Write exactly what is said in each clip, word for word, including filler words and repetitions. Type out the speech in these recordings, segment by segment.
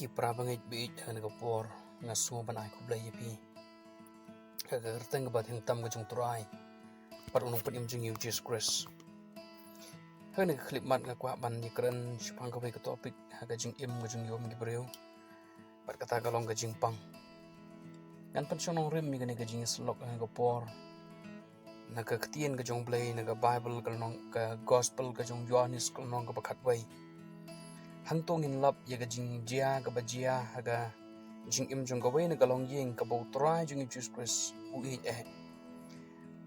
Ki para bangeit baieit, ha kane ka por nga sngew ban ai khublei ïa phi ha ka kyrteng kaba thiang tam ka jong U Trai bad U Nongpynim jong ngi U Jisu Khrist. Ha kane ka khyllipmat nga kwah ban ïakren shaphang kawei ka topic ha ka jingim ka jong ki briew, bad kata ka long ka jingpang. Ngan pynshong nongrim ïa kane ka jingïasyllok ha kane ka por na ka ktien ka jong U Blei, na ka Baibl ka lynnong, ka Gospel ka jong u Ïoannis ka lynnong kaba khatwei. Hangto ngin lap ïa ka jingjia kaba jia ha ka jingim jong kawei na ka longïing kaba U Trai jong ngi U Jisu Khrist u ïeit eh.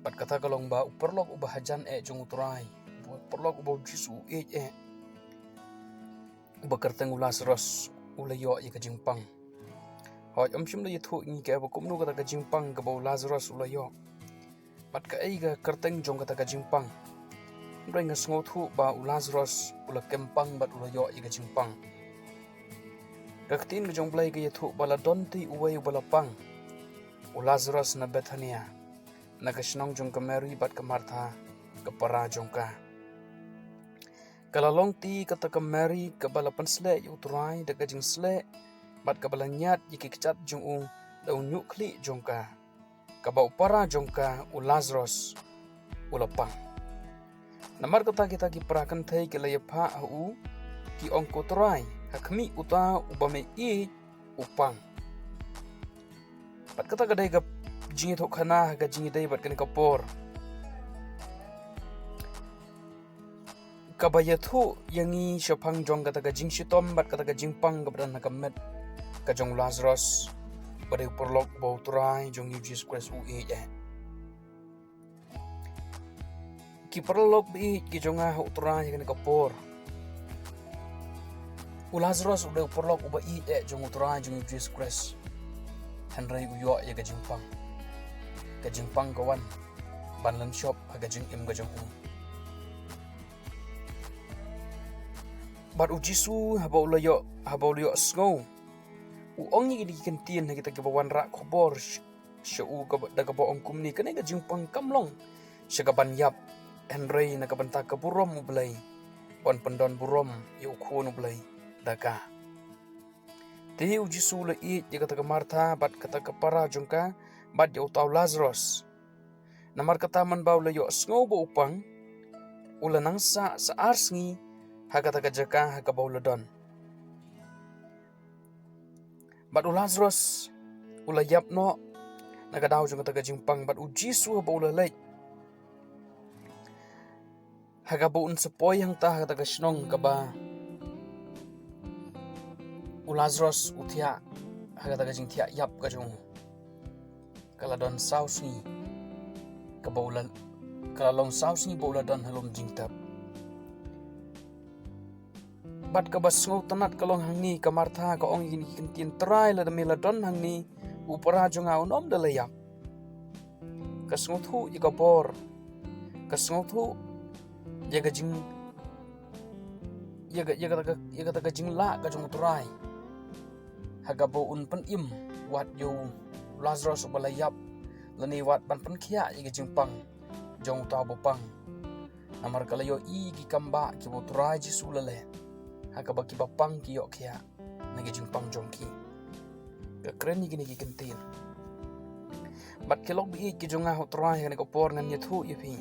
Bad kata ka long ba u paralok uba hajan eh jong U Trai, u paralok uba U Jisu u ïeit eh, uba kyrteng u Lazarus, u la ïoh ïa ka jingpang. Hooid, ym shym la ïathuh ïa ngi kaei ba kumno kata ka jingpang kaba u Lazarus u la ïoh, bad kaei ka kyrteng jong kata ka jingpang. Hynrei nga sngewthuh ba u Lazarus u la kem pang bad u la ïoh ïa ka jingpang. Ka ktien ka jong U Blei ka ïathuh ba la don te uwei uba la pang, u Lazarus na Bethania, na ka shnong jong ka Mary bad ka Martha, ka para jong ka. Ka la long te kata ka Mary kaba la pynsleh ïa U Trai da ka jingsleh, bad kaba la ñiad ïa ki kjat jong u da u ñiuh khlieh jong ka, kaba u para jong ka u Lazarus u la pang. Namar kata kita ki para kynthei ki la ïapha ha u, ki ong, ko Trai, ha khmih uta uba me ïeit u pang. Bad kata ka dei ka jingïathuhkhana ha ka jingïadei bad kane ka por, kaba ïathuh ïa ngi shaphang jong kata ka jingshitom bad kata ka jingpang kaba don ha ka met ka jong u Lazarus, ba dei u paralok uba U Trai jong ngi U Jisu Khrist u ïeit eh. Ki paralok baieit ki jong nga ha U Trai ha kane ka por, u Lazarus u dei u paralok uba ïeit eh jong U Trai jong ngi U Jisu Khrist. Hynrei u ïoh ïa ka jingpang, ka jingpang ka wan ban lynshop ha ka jingim ka jong u. Bad U Jisu haba u la ïoh, haba u la ïohsngew, u ong ïa kine ki kyntien ha kita kiba wanrah khubor sh-, sha u kaba, da kaba ong kumne, kane ka jingpang kam long sha kaban ïap, hynrei na ka bynta ka burom U Blei, ban pyndon burom ïa U Khun U Blei da ka. Te U Jisu u la ïeit ïa kata ka Martha bad kata ka para jong ka, bad ïa uta u Lazarus. Namar kata mynba u la ïohsngew ba u pang, u la nang sah sa ar sngi ha kata ka jaka ha kaba u la don. Bad u Lazarus u la ïap noh na ka daw jong kata ka jingpang, bad U Jisu haba u la leit ha kaba un sa poi hangta ha kata ka shnong kaba u Lazarus u thiah ha kata ka jingthiah ïap ka jong u, ka la don saw sngi kaba u la, ka la long saw sngi ba u la don ha lum jingtep. Bad kaba sngewtynnat ka long hangne, ka Martha ka ong ïa kine ki kyntien, Trai, lada me la don hangne, u para jong nga un ym da la ïap. Ka sngewthuh ïa ka bor, ka sngewthuh ïa ka jing, ïa ka, ïa kata ka, ïa kata ka jinglah ka jong U Trai, ha kaba un pynim wat ïa u Lazarus uba la ïap, lane wat ban pynkhiah ïa ka jingpang jong uta uba pang. Namar ka la ïohi ki kambah kiba U Trai Jisu u la leh, ha kaba kiba pang ki ïoh khiah na ki jingpang jong ki. Ka kren ïa kine ki kyntien. Bad ki lok baieit ki jong nga ha U Trai, ha kane ka por ngan ïathuh ïa phi.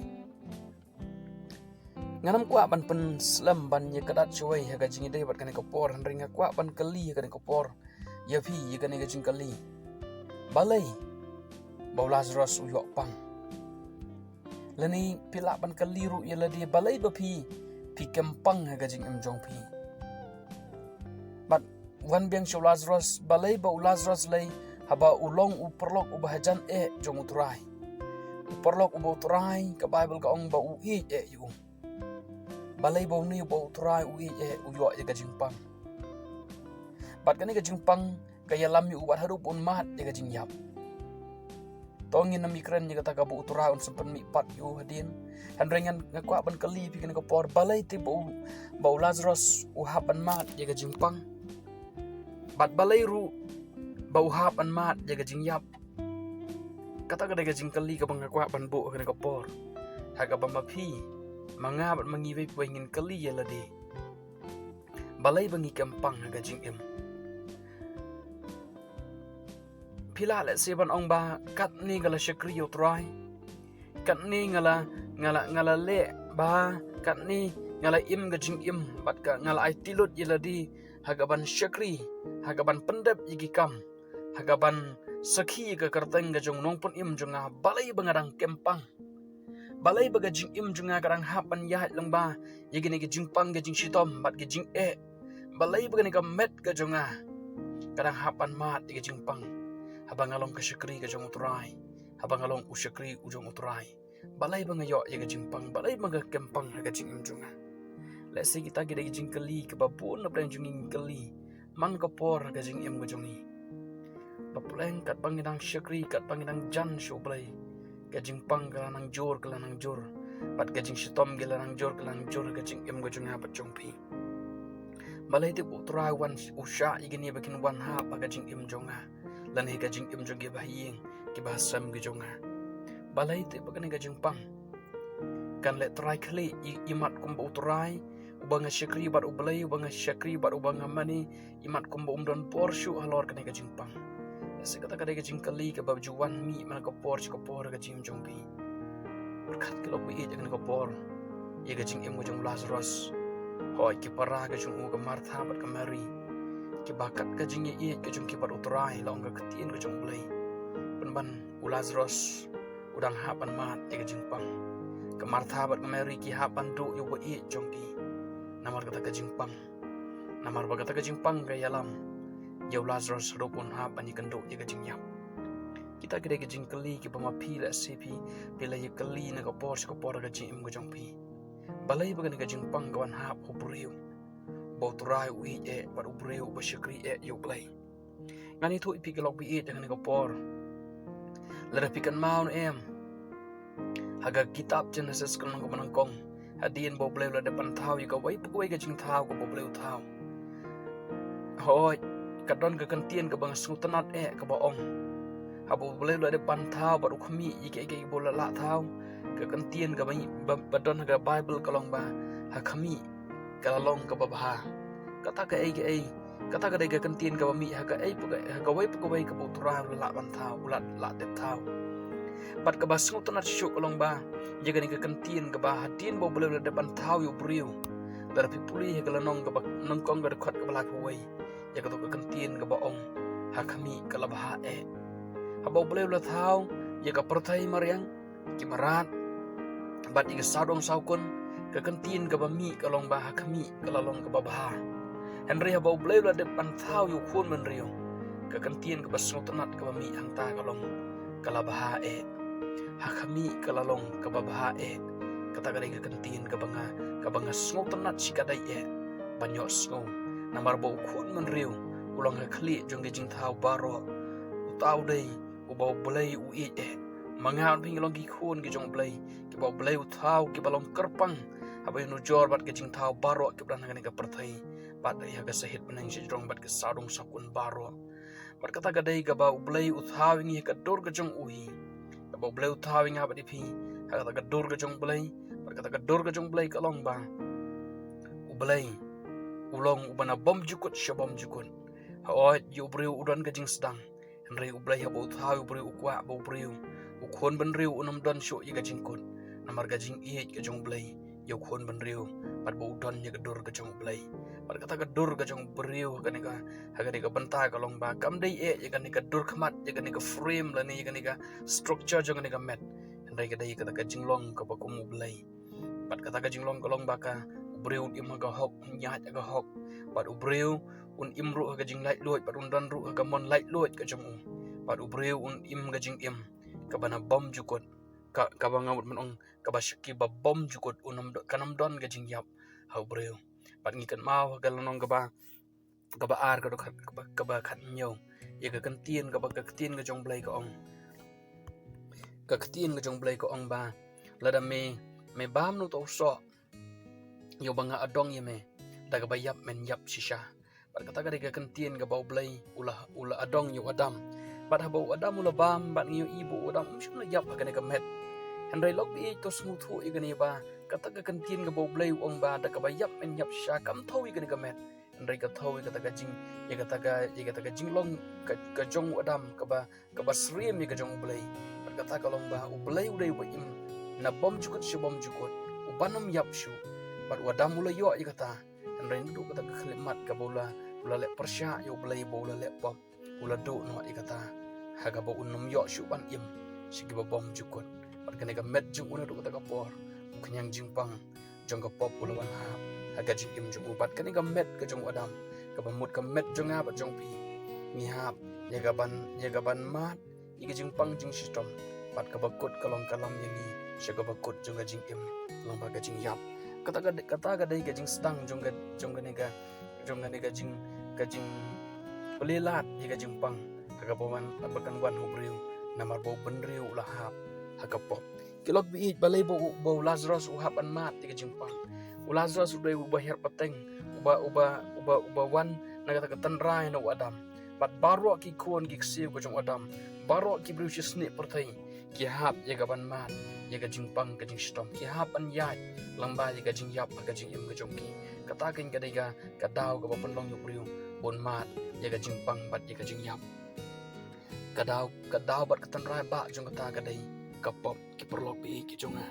Ngan ym kwah ban pynslem ban ïa kdad shawei ha ka jingïadei bad kane ka por, hynrei nga kwah ban kylli ha kane ka por ïa phi ïa kane ka jingkylli. Balei ba u Lazarus u ïoh pang? Lane phi lah ban kylli ruh ïa lade, balei ba phi, phi kem pang ha ka jingim jong phi? Bad wan biang sha u Lazarus, balei ba u Lazarus lei haba u long u paralok uba hajan eh jong U Trai? U paralok uba U Trai, ka Baibl ka ong ba u ïeit eh ïa u. Balei ba une uba U Trai u ïeit eh u ïoh ïa ka jingpang? Bad kane ka jingpang ka ïalam ïa u wat haduh ba un mad ïa ka jingïap. To ngin ym ïakren ïa kata kaba U Trai un sa pynmih pat ïa u hadien. Hynrei ngan, nga kwah ban kylli phi kane ka por, balei te ba u, ba u Lazarus u hap ban mad ïa ka jingpang? Bad balei ruh ba u hap ban mad ïa ka jingïap? Kata ka dei ka jingkylli kaba nga kwah ban buh ha kane ka por, ha kaba ma phi, ma nga bad ma ngi wei pa wei ngin kylli ïa lade. Balei ba ngi kem pang ha ka jingim? Phi lah lehse ban ong ba katne nga la shakri ïa u Trai. Katne nga la, nga la, nga la leh ba, katne nga la im ka jingim, bad ka nga la aiti lut ïa lade ha kaban shakri, ha kaban pyndep ïa ki kam, ha kaban sakhi ïa ka kyrteng ka jong u Nongpynim jong nga, balei ba nga dang kyrpang. Balei ba ka jingim jong nga ka dang hap ban ïaid lyngba ïa kine ki jingpang, ki jingshitom bad ki jingeh. Balei ba kane ka met ka jong nga ka dang hap ban mad ïa ki jingpang, haba nga long ka shakri ka jong u Trai, haba nga long u shakri u jong u Trai. Balei ba nga ïoh ïa ka jingpang, balei ba nga kyrpang ha ka jingim jong nga. Lehse kita ki dei ki jingkylli kiba bun na pdeng jong ngi ngi kylli man ka por ha ka jingim ka jong ngi. Ba pdeng katba ngi dang shakri, katba ngi dang jan sha u Blei, ka jingpang ka la nang jur, ka la nang jur. Bad ka jingshitom ka la nang jur, ka la nang jur ha ka jingim ka jong nga bad jong phi. Balei te ba u Trai u wan u shah ïa kine ba kin wan hap ha ka jingim jong nga, lane ka jingim jong kiba ha ïing, kiba ha sem ka jong nga. Balei te ba kane ka jingpang kan leh trai khlieh i, imat kumba u Trai, uba nga shakri bad u Blei, uba nga shakri bad uba nga mane, imat kumba um don bor shuh halor kane ka jingpang. Lehse kata ka dei ka jingkylli kaba ju wan mih man ka por sha ka por ha ka jingim jong phi. Pyrkhat ki lok ba ïeit ha kane ka por ïa ka jingim ka jong u Lazarus. Hooid, ki para ka jong u, ka Martha bad ka Mary, kiba kat ka jingïaieit ka jong ki bad u Trai, la ong ka ktien ka jong u Blei, pynban u Lazarus u dang hap ban mad ïa ka jingpang. Ka Martha bad ka Mary ki hap ban duh ïa u ba ïeit jong ki. Namar kata ka jingpang, namar ba kata ka jingpang ka ïalam ïa u Lazarus ruh un hap ban ïakynduh ïa ka jingïap. Kita ki dei ki jingkylli kiba ma phi lehse phi, phi la ïakylli na ka por sha ka por ha ka jingim ka jong phi. Balei ba kane ka jingpang ka wan hap ha u briew ba u Trai u ïeit eh, bad u briew uba shakri eh ïa u Blei. Ngan ïathuh ïa phi ki lok ba ïeit ha kane ka por. Lada phi kynmaw ne em, ha ka kitab Genesis ka lynnong kaba nyngkong, hadien ba u Blei u la dep ban thaw ïa kawei pa kawei ka jingthaw kaba u Blei u thaw, hooid, ka don ka kyntien kaba nga sngewtynnat eh kaba ong, haba u Blei u la dep ban thaw bad u khmih ïa kiei kiei ba u la lah thaw, ka kyntien kaba, ba, ba don ha ka Baibl ka long ba, ha khmih ka la long kaba bha. Kata kaei kaei, kata ka dei ka kyntien kaba mih ha kaei pa kaei, ha kawei pa kawei kaba u Trai u la lah ban thaw, u la lah dep thaw. Bad kaba sngewtynnat shuh ka long ba, ïa kane ka kyntien kaba hadien ba u Blei u la dep ban thaw ïa u briew, lada phi pule ha ka lynnong kaba nyngkong ka dkhot kaba laiphew wei, ïa kato ka kyntien kaba ong, ha khmih ka la bha eh. Haba u Blei u la thaw ïa ka pyrthei mariang, ki mrad bad ïa ka sawdong sawkun, ka kyntien kaba mih ka long ba ha khmih ka la long kaba bha. Hynrei haba u Blei u la dep ban thaw ïa u khun bynriew, ka kyntien kaba sngewtynnat kaba mih hangta ka long, ka la bha eh. Ha khmih ka la long kaba bha eh. Kata ka dei ka kyntien kaba nga, kaba nga sngewtynnat shikatdei eh ban ïohsngew. Namar ba u khun bynriew u long ha khlieh jong ki jingthaw baroh. Uta u dei uba u Blei u ïeit eh. Ma nga bad phi ngi long ki khun ki jong u Blei, kiba u Blei u thaw, kiba long kyrpang haba ïanujor bad ki jingthaw baroh kiba don ha kane ka pyrthei, bad ha ka sahit bneng shajrong bad ki sawdong sawkun baroh. Bad kata ka dei kaba u Blei u thaw ïa ngi ha ka dur ka jong u hi. Kaba u Blei u thaw ïa nga bad ïa phi ha kata ka dur ka jong u Blei. Bad kata ka dur ka jong u Blei ka long ba u Blei u long uba na bymjukut sha bymjukut. Hooid, ïa u briew u don ka jingsdang. Hynrei u Blei haba u thaw ïa u briew u kwah ba u briew, u khun bynriew un ym don shuh ïa ka jingkut. Namar ka jingïeit ka jong u Blei ïa u khun bynriew, bad ba u don ïa ka dur ka jong u Blei. Bad kata ka dur ka jong u briew ha kane ka, ha kane ka bynta ka long ba kam dei eh ïa kane ka dur khmat, ïa kane ka frame lane ïa kane ka structure jong kane ka met. Hynrei ka dei kata ka jinglong kaba kum u Blei. Bad kata ka jinglong ka long ba ka, u briew un im ha ka hok, un ïaid ha ka hok. Bad u briew un im ruh ha ka jinglaitluid, bad un don ruh ha ka mon laitluid ka jong u. Bad u briew un im ka jingim kaba na bymjukut, ka, kaba nga mut ban ong, kaba shaki ba bymjukut, un ym do-, kan ym don ka jingïap ha u briew. Bad ngi kynmaw ha ka lynnong kaba, kaba ar ka dkhot kaba, kaba khathynñiew, ïa ka kyntien kaba, ka ktien ka jong u Blei ka ong. Ka ktien ka jong u Blei ka ong ba, lada me, me bam na uta u soh ïa uba nga adong ïa me, da kaba ïap men ïap shisha. Bad kata ka dei ka kyntien kaba u Blei u la, u la adong ïa u Adam. Bad haba u Adam u la bam, bad ngi ïohi ba u Adam um shym la ïap ha kane ka met. Hynrei lok ba ïeit, to sngewthuh ïa kane ba, kata ka kyntien kaba u Blei u ong ba da kaba ïap men ïap shisha kam thew ïa kane ka met. Hynrei ka thew ïa kata ka jing, ïa kata ka, ïa kata ka jinglong ka, ka jong u Adam kaba, kaba syriem ïa ka jong U Blei. Bad kata ka long ba U Blei u dei uba im na bymjukut sha bymjukut, uban ym ïap shuh. Bad u Adam u la ïoh ïa kata. Hynrei naduh kata ka khyllipmat kaba u la, u la leh pyrshah ïa U Blei, ba u la leh pop, u la duh noh ïa kata ha kaba un ym ïoh shuh ban im sha kiba bymjukut. Bad kane ka met jong u naduh kata ka por, u khñiang jingpang jong ka pop u la wan hap ha ka jingim jong u. Bad kane ka met ka jong u Adam, kaba mut ka met jong nga bad jong phi, ngi hap ïa ka ban, ïa ka ban mad ïa ka jingpang jingshitom. Bad kaba kut ka long ka lam ïa ngi sha kaba kut jong ka jingim, long ba ka jingïap. Kata ka, kata ka dei ka jingsdang jong ka, jong kane ka, jong kane ka jing, ka jingplie lad ïa ka jingpang ha kaba wan, ba kan wan ha u briew, namar ba u bynriew u la hap ha ka pop. Ki lok baieit, balei ba u, ba u Lazarus u hap ban mad ïa ka jingpang? U Lazarus u dei uba hiar pateng, uba, uba, uba, uba wan na kata ka tynrai na u Adam. Bad baroh ki khun ki ksiew ka jong u Adam, baroh ki briew shisngi pyrthei, ki hap ïa ka ban mad ïa ka jingpang ka jingshitom, ki hap ban ïaid lyngba ïa ka jingïap ha ka jingim ka jong ki. Kata keiñ ka dei ka, ka daw kaba pynlong ïa u briew ban mad ïa ka jingpang bad ïa ka jingïap. Ka daw, ka daw bad ka tynrai ba jong kata ka dei ka pop, ki paralok baieit ki jong nga.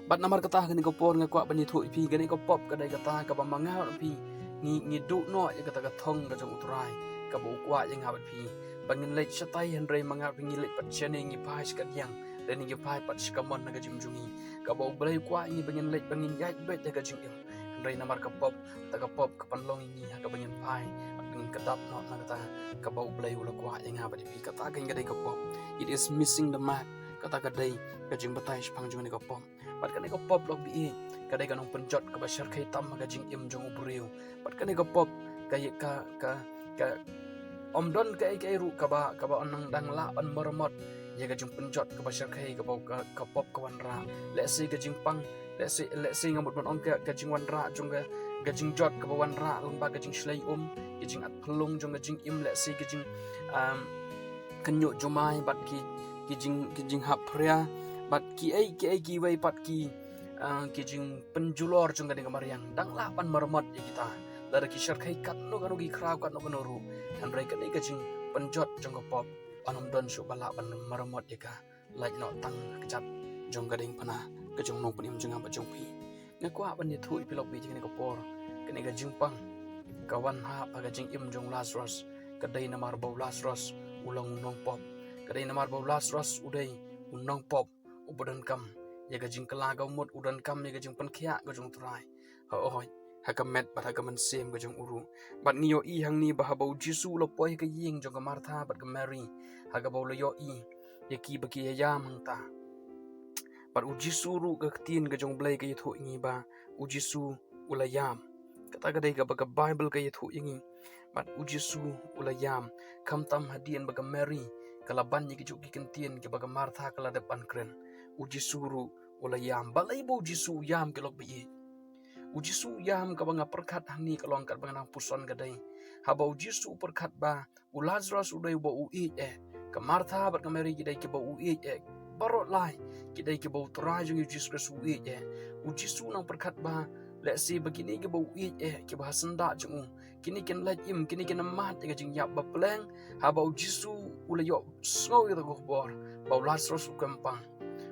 Bad namar kata ha kane ka por nga kwah ban ïathuh ïa phi, kane ka pop ka dei kata kaba ma nga bad phi ngi, ngi duh noh ïa kata ka thong ka jong u Trai, kaba u kwah ïa nga bad phi ba ngin leit shatai, hynrei ma nga bad phi ngi leit pat shane, ngi phai sha ka diang, lane ngi phai pat sha ka mon na ka jingim jong ngi. Kaba U Blei u kwah ïa ngi ba ngin leit, ba ngin ïaid beit ha ka jingim, hynrei namar ka pop, kata ka pop ka pynlong ïa ngi ha kaba ngin phai, bad ngin kdap noh na kata kaba U Blei u la kwah ïa nga bad ïa phi. Kata keiñ ka dei ka pop. It is missing the mark. Kata ka dei ka jingbatai shaphang jong kane ka pop. Bad kane ka pop, lok baieit, ka dei ka nongpynjot kaba shyrkhei tam ha ka jingim jong u briew. Bad kane ka pop ka, ka, ka, ka ym don kaei kaei ruh kaba, kaba yn nang dang lah ban maramot ïa ka jingpynjot kaba shyrkhei kaba ka, ka pop ka wanrah. Lehse ka jingpang, lehse, lehse nga mut ban ong ka, ka jingwanrah jong ka, ka jingjot kaba wanrah lyngba ka jingshlei um, ka jingat phyllung jong ka jingim, lehse ka jing, um, kynñiuh jumai bad ki, ki jing, ki jinghap phria bad kiei kiei kiwei pat ki, ah, ki jingpynjulor jong kane ka mariang dang lah ban maramot ïa kita. Lada ki shyrkhei katno katno, ki khraw katno katno ruh, hynrei kane ka jingpynjot jong ka pop yn ym don shuh ba lah ban maramot ïa ka, lait noh tang ha ka kjat jong ka diengphna ka jong u Nongpynim jong nga bad jong phi. Nga kwah ban ïathuh ïa phi, lok baieit, kane ka por, kane ka jingpang ka wan hap ha ka jingim jong u Lazarus, ka dei namar ba u Lazarus u long u nongpop. Ka dei namar ba u Lazarus u dei u nongpop uba donkam ïa ka jingkylla, ka mut u donkam ïa ka jingpynkhiah ka jong u Trai. Hooid, ha ka met bad ha ka mynsiem ka jong u ruh. Bad ngi ïohi hangne ba haba u Jisu u la poi ha ka ïing jong ka Martha bad ka Mary, ha kaba u la ïohi ïa ki ba ki ïam hangta. Bad u Jisu ruh, ka ktien ka jong U Blei ka ïathuh ïa ngi ba u Jisu u la ïam. Kata ka dei kaba ka Baibl ka ïathuh ïa ngi. Bad u Jisu u la ïam. Khamtam hadien ba ka Mary ka la ban ïa kijuh ki kyntien kiba ka Martha ka la dep ban kren, u Jisu ruh u la ïam. Balei ba u Jisu u ïam, ki lok baieit? U Jisu u ïam, kaba nga pyrkhat hangne ka long katba nga nang puson, ka dei haba u Jisu u pyrkhat ba u Lazarus u dei uba u ïeit eh, ka Martha bad ka Mary ki dei kiba u ïeit eh, baroh lai ki dei kiba u Trai jong ngi u Jisu Khrist u ïeit eh. U Jisu u nang pyrkhat ba lehse ba kine kiba u ïeit eh, kiba ha syndah jong u, kine kin lait im, kine kin ym mad ïa ka jingïap. Ba pleng haba u Jisu u la ïohsngew ïa kata ka khubor ba u Lazarus u kwah ban pang,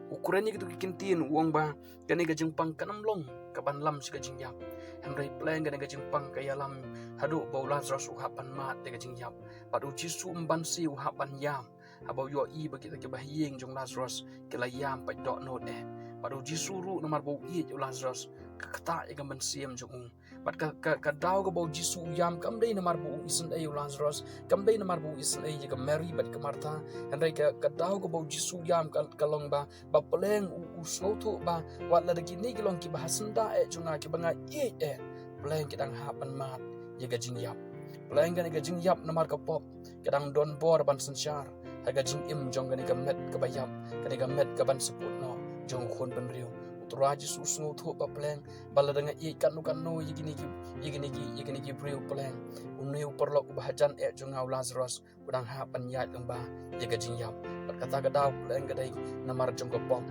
u kren ïa kito ki kyntien, u ong ba kane ka jingpang kan ym long kaban lam sha ka jingïap. Hynrei pleng kane ka jingpang ka ïalam haduh ba u Lazarus u hap ban mad da ka jingïap. Bad u Jisu ym banse, u hap ban ïam haba u ïohi ba kita kiba ha ïing jong u Lazarus ki la ïam pat dohnud eh. Bad u Jisu ruh, namar ba u ïeit ïa u Lazarus, ka ktah ïa ka mynsiem jong u. Bad ka, ka, ka daw kaba u Jisu u ïam kam dei namar ba u isynei ïa u Lazarus, kam dei namar ba u isynei ïa ka Mary bad ka Martha. Hynrei ka, ka daw kaba u Jisu u ïam ka, ka long ba, ba pleng u, u sngewthuh ba wat lada kine ki long kiba ha syndah eh jong nga, kiba nga ïeit eh, pleng ki dang hap ban mad ïa ka jingïap. Pleng kane ka jingïap namar ka pop ka dang don bor ban synshar ha ka jingim jong kane ka met kaba ïap, kane ka met kaban sngewthuh noh jong u khun bynriew. U Trai Jisu u sngewthuh ba pleng ba lada nga ïeit katno katno ïa kine ki, ïa kine ki, ïa kine ki briew, pleng une u paralok uba hajan eh jong nga u Lazarus u dang hap ban ïaid lyngba ïa ka jingïap. Bad kata ka daw pleng ka dei namar jong ka pop.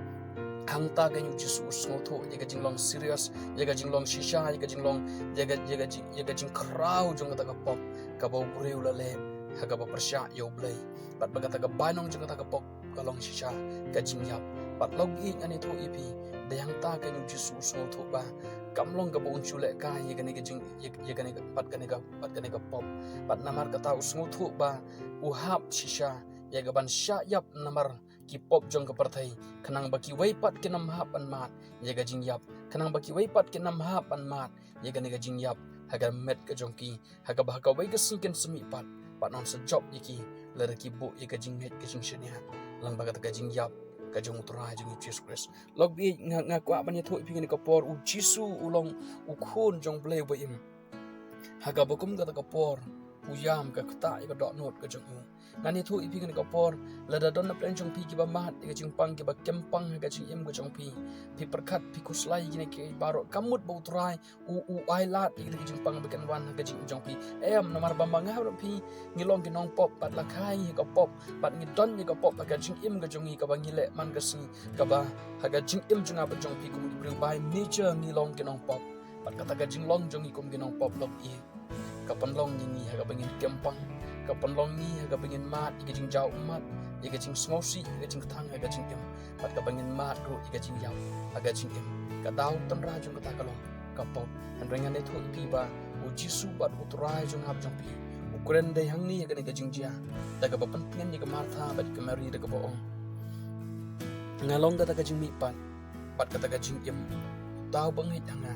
Hangta keiñ u Jisu u sngewthuh ïa ka jinglong serious, ïa ka jinglong shisha, ïa ka jinglong, ïa ka, ïa ka jing, ïa ka jingkhraw jong kata ka pop kaba u briew u la leh ha kaba pyrshah ïa U Blei. Bad ba kata ka bainong jong kata ka pop ka long shisha ka jingïap. Bad lok ïeit ngan ïathuh ïa phi, dei hangta keiñ u Jisu u sngewthuh ba kam long kaba un shu leh kai ïa kane ka jing, ïa, ïa kane ka, bad kane ka, bad kane ka pop. Bad namar kata u sngewthuh ba u hap shisha ïa kaban shah ïap namar ki pop jong ka pyrthei, khnang ba kiwei pat kin ym hap ban mad ïa ka jingïap, khnang ba kiwei pat kin ym hap ban mad ïa kane ka jingïap ha ka met ka jong ki, ha kaba ha kawei ka sngi kin sa mih pat, bad un sa jop ïa ki lada ki buh ïa ka jingngeit ka jingshaniah lyngba kata ka jingïap ka jong U Trai jong ngi Jisu Khrist. Lok ïeit, nga, nga kwah ban ïathuh ïa phi kane ka por, u Jisu u long u Khun jong U Blei uba im. Ha kaba kum kata ka por u ïam ka ktah ïa ka dohnud ka jong u. Ngan ïathuh ïa phi kane ka por, lada don na pdeng jong phi kiba mad ïa ka jingpang, kiba kem pang ha ka jingim ka jong phi, phi pyrkhat, phi khuslai ïa kine kiei baroh, ka mut ba U Trai u, u ailad ïa ka jingpang ba kan wan ha ka jingim jong phi. Em, namar ba ma nga bad phi ngi long ki nongpop, bad la kha ngi ha ka pop, bad ngi don ïa ka pop ha ka jingim ka jong ngi kaba ngi leh man ka sngi, kaba ha ka jingim jong nga bad jong phi kum ki briew by nature ngi long ki nongpop. Bad kata ka jinglong jong ngi kum ki nongpop lok ïeit ka pynlong ïa ngi ha kaba ngin kem pang, ka pynlong ngi ha kaba ngin mad ïa ka jingjaw ummat, ïa ka jingsngewsih, ïa ka jingkthang ha ka jingim, bad kaba ngin mad ruh ïa ka jingïap ha ka jingim. Ka daw tynrai jong kata ka long ka pop. Hynrei ngan ïathuh ïa phi ba u Jisu bad U Trai jong nga bad jong phi u kren dei hangne ha kane ka jingjia, da kaba pyntngen ïa ka Martha bad ka Mary da kaba ong, nga long kata ka jingmihpat bad kata ka jingim. Uta uba ngeit ha nga,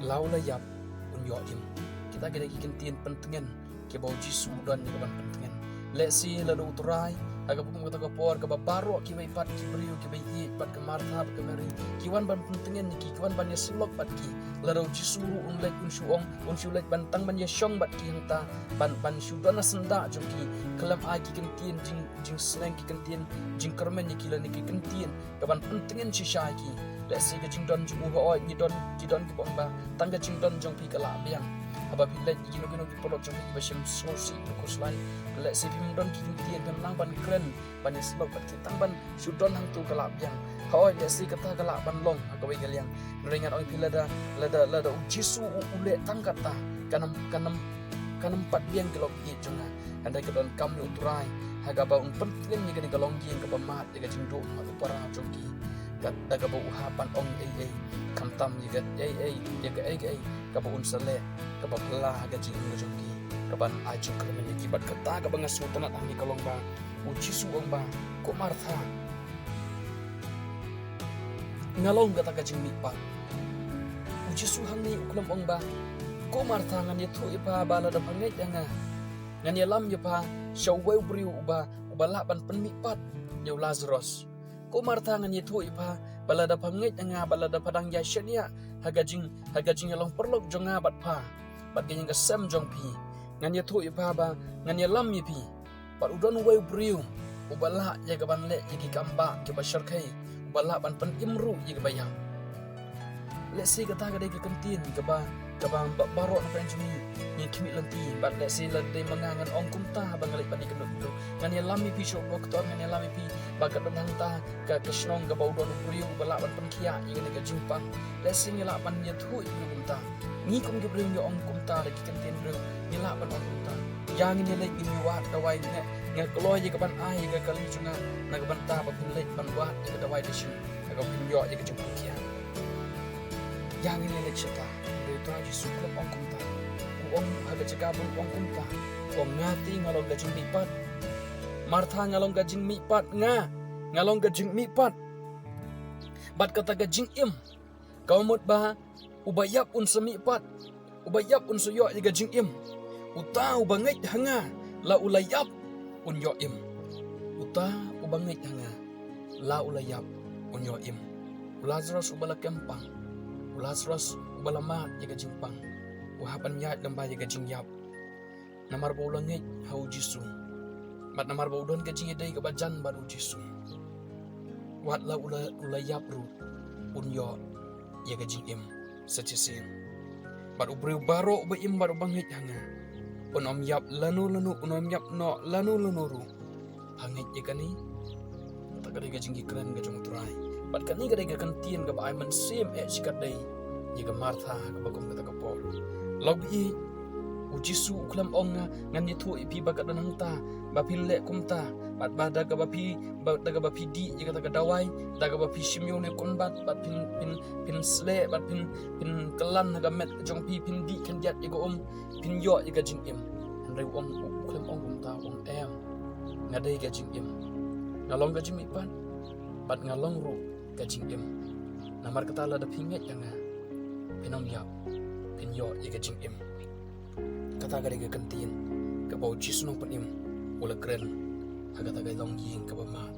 la u la ïap, un ïoh im. Kita ki dei ki kyntien pyntngen kiba u Jisu u don ïa kaban pyntngen. Lehse lada U Trai ha kaba kum kata ka por kaba baroh kiwei pat ki briew kiba ïeit bad ka Martha bad ka Mary ki wan ban pyntngen ïa ki, ki wan ban ïasyllok bad ki, lada u Jisu ruh un leit, un shu ong, un shu leit ban tang ban ïashong bad ki hangta, ban, ban shu don ha syndah jong ki, khlem ai ki kyntien jing, jingsneng, ki kyntien jingkyrmen ïa ki lane ki kyntien kaban pyntngen shisha ïa ki. Lehse ka jingdon jong u, hooid, ngi don, ki don kiba ong ba tang ka jingdon jong phi ka lah biang haba phi leit ïa kino kino ki paralok jong phi kiba shem sngewsih, kiba khuslai. Lehse phim don ki kyntien, phim nang ban kren ban ïasyllok bad ki, tang ban shu don hangto ka lah biang. Hooid, lehse kata ka lah ban long ha kawei ka liang. Hynrei ngan ong ïa phi, lada, lada, lada u Jisu u, u leh tang kata, kan ym, kan ym, kan ym pat biang ki lok ïeit jong nga. Hynrei ka donkam ïa U Trai ha kaba un pyntngen ïa kane ka longïing kaba mad ïa ka jingduh mad u para jong ki, ka, da kaba u hap ban ong ei ei, khamtam ïa ka ei ei, ïa ka ei ei kaba un sa leh kaba phylla ha ka jingim ka jong ki, kaban ai jingkyrmen ïa ki. Bad kata kaba nga sngewtynnat hangne ka long ba u Jisu u ong ba, ko Martha, nga long kata ka jingmihpat. U Jisu hangne u khlem ong ba, ko Martha, ngan ïathuh ïa pha ba lada pha ngeit ha nga, ngan ïalam ïa pha sha uwei u briew uba, uba lah ban pynmihpat ïa u Lasaros. Ko Martha, ngan ïathuh ïa pha ba lada pha ngeit ha nga, ba lada pha dang ïashaniah ha ka jing, ha ka jingïalong paralok jong nga bad pha, bad ka ïing ka sem jong phi, ngan ïathuh ïa pha ba ngan ïalam ïa phi. Bad u don uwei u briew uba lah ïa kaban leh ïa ki kam bah kiba shyrkhei, uba lah ban pynim ruh ïa kiba ïap. Lehse kata ka dei ka kyntien kaba, kaba ba, baroh na pdeng jong ngi ngi khmih lynti. Bad lehse lada dei ma nga ngan ong kumta haba nga leit ban ïakynduh ïakynduh, ngan ïalam ïa phi sha u doktor, ngan ïalam ïa phi ba ka don hangta ka, ka shnong kaba u don u briew uba lah ban pynkhiah ïa kane ka jingpang. Lehse ngi lah ban ïathuh ïa u briew kumta. Ngi kum ki briew ngi ong kumta da ki kyntien briew, ngi lah ban ong kumta. Ïa ngin ïaleit ngin ïa wad dawai, nga, nga kloi ïa kaban ai ïa ka kali jong nga na ka bynta ba phin leit ban wad ïa ka dawai dashin ha kaba phin ïoh ïa ka jingpynkhiah. Ïa ngin ïaleit shata. Hynrei U Trai Jisu u khlem ong kumta. U ong ha ka jaka ba u ong kumta, u ong, nga te nga long ka jingmihpat. Martha, nga long ka jingmihpat, nga, nga long ka jingmihpat bad kata ka jingim. Ka mut ba uba ïap un sa mihpat, uba ïap un sa ïoh ïa ka jingim. Uta uba ngeit ha nga, la u la ïap, un ïoh im. Uta uba ngeit ha nga, la u la ïap, un ïoh im. U Lasaros uba la kem pang, u Lasaros uba la mad ïa ka jingpang, u hap ban ïaid lyngba ïa ka jingïap. Namar ba u la ngeit ha u Jisu, bad namar ba u don ka jingïadei kaba jan bad u Jisu, wat la u la, u la ïap ruh, un ïoh ïa ka jingim sa shisien. Bad u briew baroh uba im bad uba ngeit ha nga, un ym ïap lano lano, un ym ïap noh lano lano ruh. Pha ngeit ïa kane? Kata ka dei ka jingkren ka jong U Trai. Bad kane ka dei ka kyntien kaba ai mynsiem eh shikatdei ïa ka Martha kaba kum kata ka por. Lok ba ïeit, u Jisu u khlem ong nga, ngan ïathuh ïa phi ba ka don hangta, ba phin leh kumta, bad ba da kaba phi, ba da kaba phi dih ïa kata ka dawai, da kaba phi shim ïa une u kynbat, bad phin, phin, phin sleh, bad phin, phin kylla ha ka met jong phi, phin dih khyndiat ïa ka um, phin ïoh ïa ka jingim. Hynrei u ong, u khlem ong kumta, u ong em. Nga dei ka jingim. Nga long ka jingmihpat, bad nga long ruh ka jingim. Namar kata lada phi ngeit ïa nga, phin ym ïap, phin ïoh ïa ka jingim. Kata ka dei ka kyntien kaba u Jisu Nongpynim u la kren ha kata ka longïing kaba mad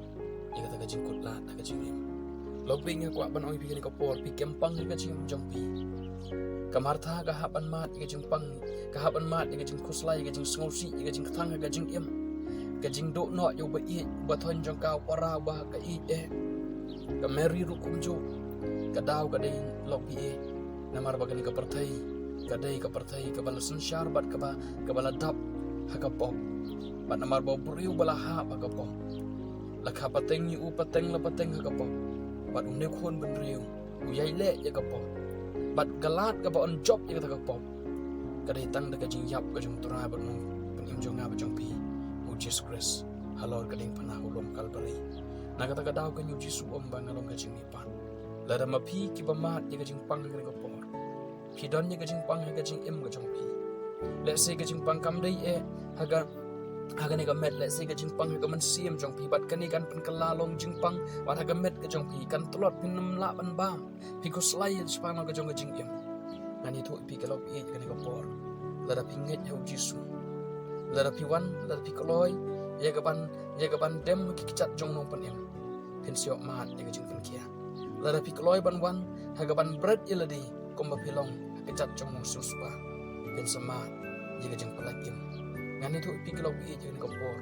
ïa kata ka jingkut lad ha ka jingim. Lok ba ïeit, nga kwah ban ong ïa phi kane ka por, phi kem pang ha ka jingim jong phi. Ka Martha ka hap ban mad ïa ka jingpang, ka hap ban mad ïa ka jingkhuslai, ïa ka jingsngewsih, ïa ka jingkthang ha ka jingim. Ka jingduh noh ïa u ba ïeit, u ba thoiñ jong ka, u para u ba ha ka ïeit eh. Ka Mary ruh kumjuh. Ka daw ka dei, lok ba ïeit, namar ba kane ka pyrthei ka dei ka pyrthei kaba la synshar bad kaba, kaba la dap ha ka pop. Bad namar ba u briew ba la hap ha ka pop, la kha pateng ïa u, pateng la pateng ha ka pop. Bad une u khun bynriew u ïai leh ïa ka pop. Bad ka lad kaba un jop ïa kata ka pop ka dei tang da ka jingïap ka jong u Trai bad u Nongpynim jong nga bad jong phi, u Jisu Khrist, halor ka diengphna ha u lum Kalbari. Na kata ka daw kane u Jisu u ong ba nga long ka jingmihpat. Lada ma phi kiba mad ïa ka jingpang ha kane ka por, phi don ïa ka jingpang ha ka jingim ka jong phi. Lehse ka jingpang kam dei eh ha ka, ha kane ka met, lehse ka jingpang ha ka mynsiem jong phi, bad kane kan pynkylla long jingpang bad ha ka met ka jong phi, kan tlot, phin ym lah ban bam, phi khuslai ïa ka jingpang ka jong ka jingim. Ngan ïathuh ïa phi ka lok ïeit kane ka por, lada phi ngeit ha u Jisu, lada phi wan, lada phi kloi ïa ka ban, ïa ka ban dem ha ki kjat jong u Nongpynim, phin sa ïoh mad ïa ka jingpynkhia. Lada phi kloi ban wan ha ka ban bret ïa lade kumba phi long ha ka kjat jong u Nongsiewspah, phin sa mad ïa ka jingpyllait im. Ngan ïathuh ïa phi ka lok ïeit kane ka por,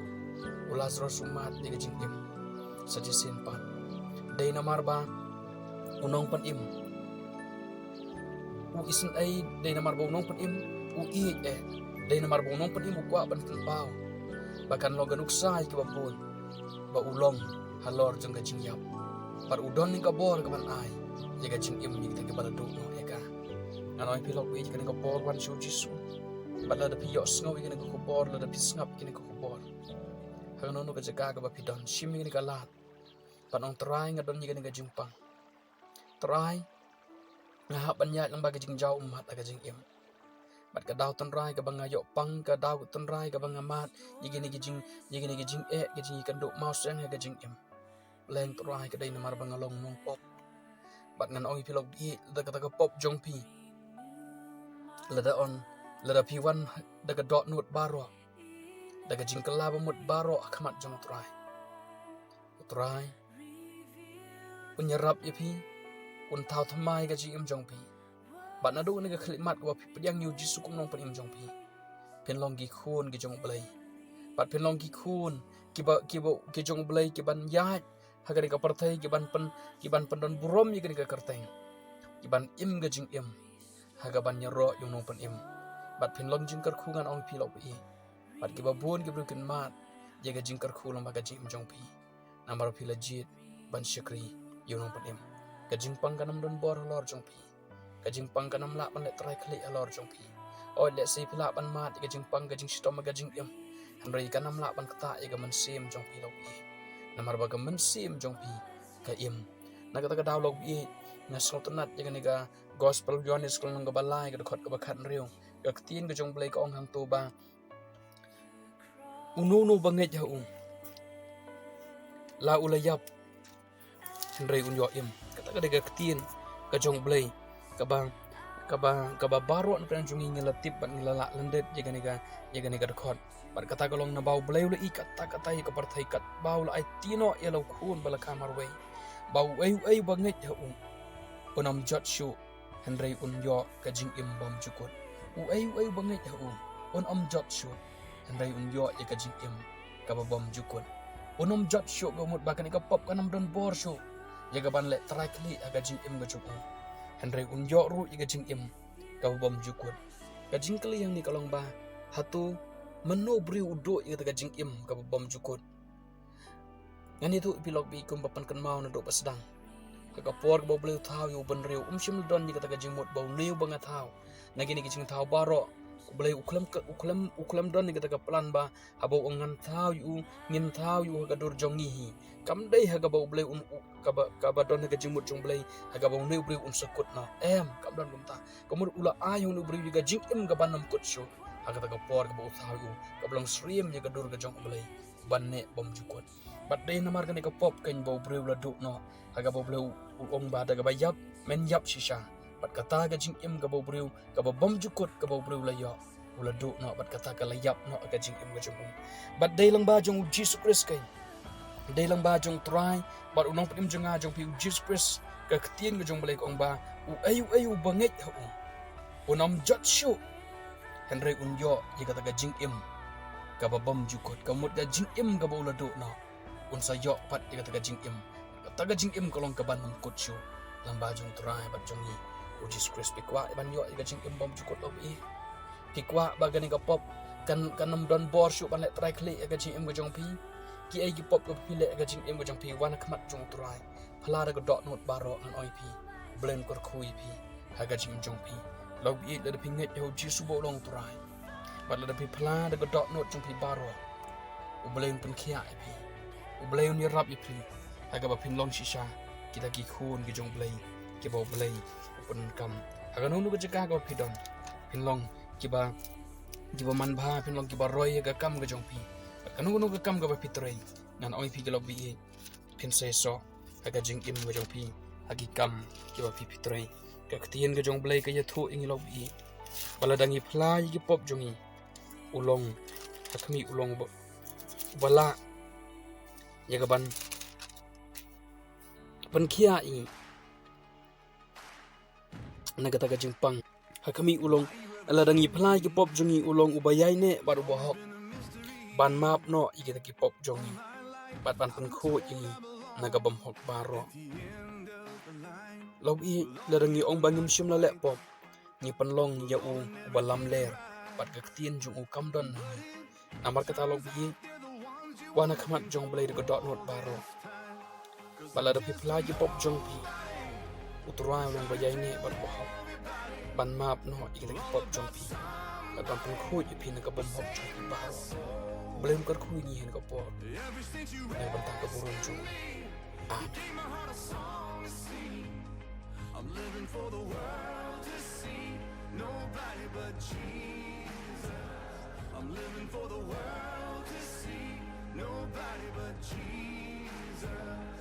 u Lasaros u mad ïa ka jingim sa shisien pat. Dei namar ba u Nongpynim u isynei, dei namar ba u Nongpynim u ïeit eh, dei namar ba u Nongpynim u kwah ban pynpaw ba kan long ka nuksa ïa kiba bun ba u long halor jong ka jingïap, bad u don ïa ka bor ka ban ai ïa ka jingim ïa kita kiba la duh noh ïa ka. Ngan ong ïa phi lok ïeit kane ka por, wan sha u Jisu. Bad lada phi ïohsngew ïa kane ka khubor, lada phi sngap ïa kane ka khubor, ha kano kano ka jaka kaba phi don, shim ïa kane ka lad bad ong, Trai, nga don ïa kane ka jingpang. Trai, nga hap ban ïaid lyngba ka jingjaw ummat ha ka jingim. Bad ka daw, Trai, kaba nga ïoh pang, ka daw, Trai, kaba nga mad ïa kine ki jing, ïa kine ki jingeh, ki jingïakynduh mawsiang ha ka jingim, leng, Trai, ka dei namar ba nga long u nongpop. Bad ngan ong ïa phi lok ïeit, da kata ka pop jong phi, lada on, lada phi wan da ka dohnud baroh, da ka jingkylla bamut baroh ha khmat jong u Trai, u Trai un ïarap ïa phi, un thaw thymmai ka jingim jong phi. Bad naduh kane ka khyllipmat kaba phi pdiang ïa u Jisu kum u Nongpynim jong phi, phin long ki khun ki jong u Blei. Bad phin long ki khun kiba, kiba, ki jong u Blei, ki ban ïaid ha kane ka pyrthei, ki ban pyn, ki ban pyndon burom ïa kane ka kyrteng, ki ban im ka jingim ha ka ban ïaroh ïa u Nongpynim. Bad phin long jingkyrkhu, ngan ong ïa phi lok ïeit. Bad kiba bun ki briew kin mad ïa ka jingkyrkhu lyngba ka jingim jong phi, namar phi la jied ban shakri ïa u Nongpynim. Ka jingpang kan ym don bor halor jong phi. Ka jingpang kan ym lah ban leh trai khlieh halor jong phi. Hooid, lehse phi lah ban mad ïa ka jingpang, ka jingshitom ha ka jingim, hynrei kan ym lah ban ktah ïa ka mynsiem jong phi lok ïeit, namar ba ka mynsiem jong phi ka im. Na kata ka daw lok ïeit, nga sngewtynnat ïa kane ka Gospel Ïoannis ka lynnong kaba lai, ka dkhot kaba khathynriew. Ka ktien ka jong u Blei ka ong hangto ba uno uno ba ngeit ha u, la u la ïap, hynrei un ïoh im. Kata ka dei ka ktien ka jong u Blei kaba, kaba, kaba baroh na pdeng jong ngi ngi la tip bad ngi la lah lyndet ïa kane ka, ïa kane ka dkhot. Bad kata ka long naba u Blei u la ïeit katta katta ïa ka pyrthei, katba u la aiti noh ïa la u Khun ba la kha marwei, ba uei uei ba ngeit ha u un ym jot shuh, hynrei un ïoh ka jingim bymjukut. Uei uei ba ngeit ha u un ym jot shuh, hynrei un ïoh ïa ka jingim kaba bymjukut. Un ym jot shuh, ka mut ba kane ka pop kan ym don bor shuh ïa ka ban leh trai khlieh ha ka jingim ka jong u, hynrei un ïoh ruh ïa ka jingim kaba bymjukut. Ka jingkylli hangne ka long ba, hato mano briew u duh ïa kata ka jingim kaba bymjukut? Ngan ïathuh ïa phi lok ïeit kumba pynkynmaw naduh ba sdang. Ha ka por kaba U Blei u thaw ïa u bynriew, um shym la don ïa kata ka jingmut ba une uba nga thaw na kine ki jingthaw baroh. U Blei u khlem ka, u khlem, u khlem don ïa kata ka plan ba haba u ong ngan thaw ïa u, ngin thaw ïa u ha ka dur jong ngi hi. Kam dei ha kaba U Blei un, u, kaba, kaba don ha ka jingmut jong U Blei ha kaba une u briew un sa kut noh. Em, kam don kumta. Ka mut u la ai ha une u briew ïa ka jingim kaban ym kut shuh ha kata ka por kaba u thaw ïa u, kaba long syriem ïa ka dur ka jong U Blei ban neh bymjukut. Bad dei namar kane ka pop keiñ ba u briew u la duh noh ha kaba U Blei u, u ong ba da kaba ïap men ïap shisha. Bad kata ka jingim kaba u briew, kaba bymjukut kaba u briew u la ïoh, u la duh noh, bad kata ka la ïap noh ha ka jingim ka jong u. Bad dei lyngba jong U Jisu Khrist keiñ, dei lyngba jong U Trai bad U Nongpynim jong nga jong phi U Jisu Khrist, ka ktien ka jong U Blei ka ong ba uei uei uba ngeit ha u un ym jot shuh, hynrei un ïoh ïa kata ka jingim kaba bymjukut. Ka mut ka jingim kaba u la duh noh, un sa ïoh pat ïa kata ka jingim. Kata ka jingim ka long kaban ym kut shuh lyngba jong U Trai bad jong ngi U Jisu Khrist. Phi kwah ban ïoh ïa ka jingim bymjukut, lok baieit? Phi kwah ba kane ka pop kan, kan ym don bor shuh ban leh trai khlieh ïa ka jingim ka jong phi? Kiei ki pop kaba phi leh ïa ka jingim ka jong phi? Wan ha khmat jong U Trai. Phla da ka dohnud baroh, ngan ong ïa phi, U Blei un kyrkhu ïa phi ha ka jingim jong phi. Lok baieit, lada phi ngeit ha U Jisu ba u long U Trai bad lada phi phla da ka dohnud jong phi baroh, U Blei un pynkhiah ïa phi. U Blei un ïarap ïa phi ha kaba phin long shisha kita ki khun ki jong U Blei, kiba U Blei u pyndonkam. Ha kano kano ka jaka kaba phi don, phin long kiba, kiba manbha, phin long kiba roi ïa ka kam ka jong phi. Ha kano kano ka kam kaba phi trei, ngan ong ïa phi, ki lok baieit, phin seisoh ha ka jingim ka jong phi ha ki kam kiba phi, phi trei. Ka ktien ka jong U Blei ka ïathuh ïa ngi, lok baieit, ba lada ngi phla ïa ki pop jong ngi, u long, ha khmih u long uba, uba lah ïa kaban pynkhiah ïa ngi na kata ka jingpang. Ha khmih u long, lada ngi phla ïa ki pop jong ngi, u long uba ïaineh bad uba hok ban map noh ïa kita ki pop jong ngi bad ban pynkhuid ïa ngi na ka bymhok baroh. Lok baieit, lada ngi ong ba ngim shym la leh pop, ngi pynlong ïa u uba lamler bad ka ktien jong u kam don ha ngi. Namar kata, lok baieit, wan ha khmat jong U Blei da ka dohnud baroh. Ba lada phi phla ïa ki pop jong phi, U Trai u long uba ïaineh bad uba hok ban map noh ïa kita ki pop jong phi bad ban pynkhuid ïa phi na ka bymhok jong phi baroh. U Blei un kyrkhu ïa ngi ha kane ka por na ka bynta ka burom jong u. Amen. I'm living for the world to see, nobody but Jesus. I'm living for the world to see, nobody but Jesus.